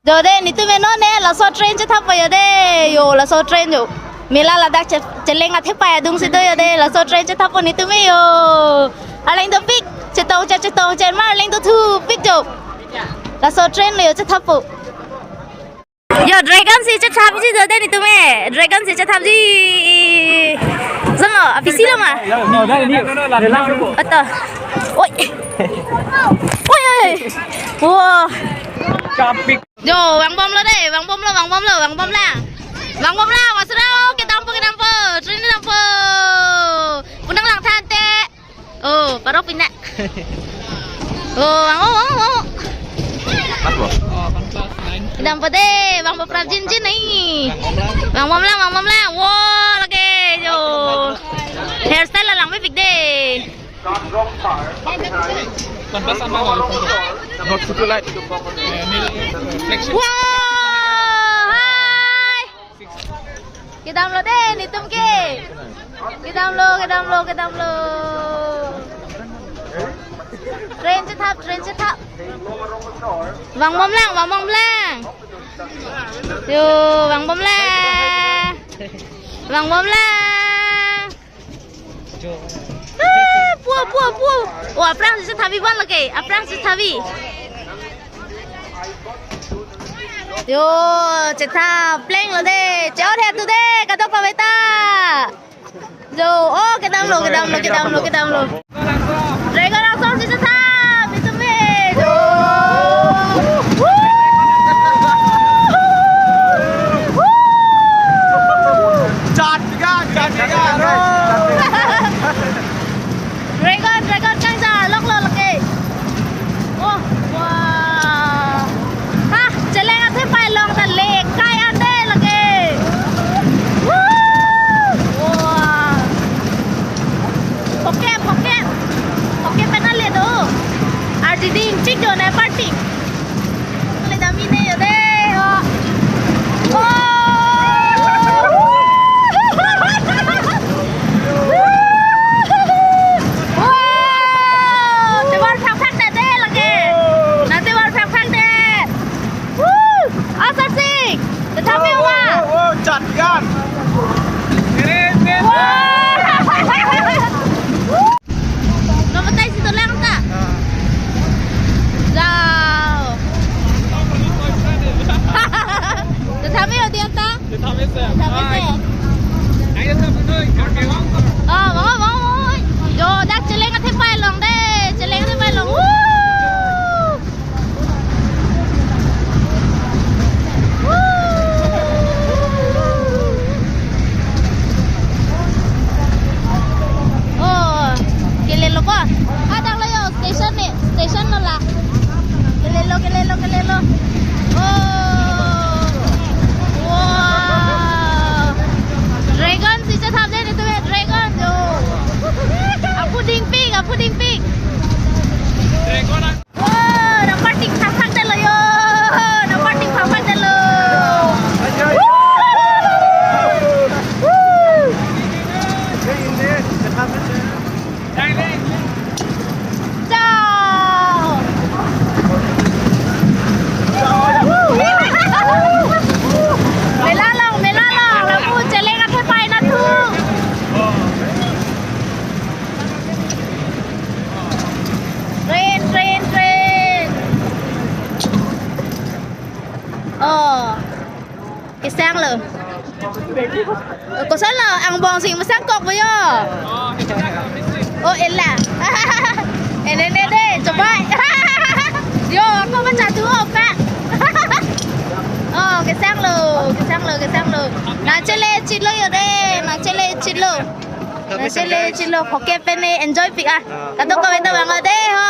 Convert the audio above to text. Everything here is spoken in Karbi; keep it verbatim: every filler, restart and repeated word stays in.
Jo de, netum me non ne, laso train chethappo jo de, jo, laso train jo. Mela ladak che-, cheleng athepai adung si do jo de, laso train chethappo netum me jo. Arleng dopik, chetong che, chetong che, mar arleng dothupik jo. Laso train lo jo chethappo. Jo, dragon si chethapji jo de netum me, dragon si chethapji. Somo, apisi lo ma? Ato. Oi. Oi, oi. Wow. Jo, vangbomlo de, vangbomlo, vangbomlo, vangbomlang. Vangbomlang, masra, kedampo, kedampo, train dampo. Punang langthan te. Oh, parok pina. Oh, vang, oh, oh, oh. Kedampo de, vangpo prapjinjin nai. Vangbomlang, vangbomlang. Wow, lake jo. Hairstyle lang mepik de. Not super light. Wow! Hi! Kedamlo de, netum ke. Kedamlo, kedamlo, kedamlo. Train chethap, train chethap. Vangbomlang, vangbomlang. Jo, vangbomlang. Vangbomlang. Ah, puo, puo, puo. Oh, aphrang si thabi bon lake. Aphrang si thabi. Jo, chethap plenglo de. Che-ot he tu de, kadokave ta. Jo, oh, kedamlo, kedamlo, kedamlo, kedamlo. Dragon angsong si chethap, netum me. Jo. Chat ga, chat ga, ro. Dragon, dragon kangja, loklo lake. Oh, wah. Ha, cheleng athepai along ta le kai an de lake. Woo! Wah. Oke, oke. Oke, penang le do. Ardi ding chik jo na party. Le dam-i ne jo de, oh. Oh. Wow. Tovar phak phak ta de lake. Na tovar phak phak de. Woo. Asar sing. Tetapi Oh, wa. Oh, oh, chat gan. Wow. Lo batai si dolang ta. Jao. Tetapi ho dia ta. Tetapi se. Tetapi se. Ayo, tetapi tu. Oh, mau, mau, mau. Jo, dak cheleng athepai along de. Cheleng athepai along. Woo. Oh, kelelo ko. Adang lo jo, station ne, station lo la. Kelelo, kelelo, kelelo. Oh. Wow. Dragon si chethap de netum me, dragon jo. Aphu dingpik, aphu dingpik. Dragon. Oh, nang party phak phak detlo jo. Nang party phak phak detlo. Woo! Woo! Ciao. Mela along, mela along. Lapu cheleng athepai nathu. Train, train, train. Oh. Kesang lo. Koson lo, angbong si masang kok bo jo. Oh, ela. Ene ne de, coba. Jo, ako baca tu, oh, Pak. Oh, kesang lo, kesang lo, kesang lo. Nang chele chit lo jo de, nang chele chit lo. Nang chele chit lo, oke pen ne enjoy pik ah. Kadokave ta vang lo de, ho.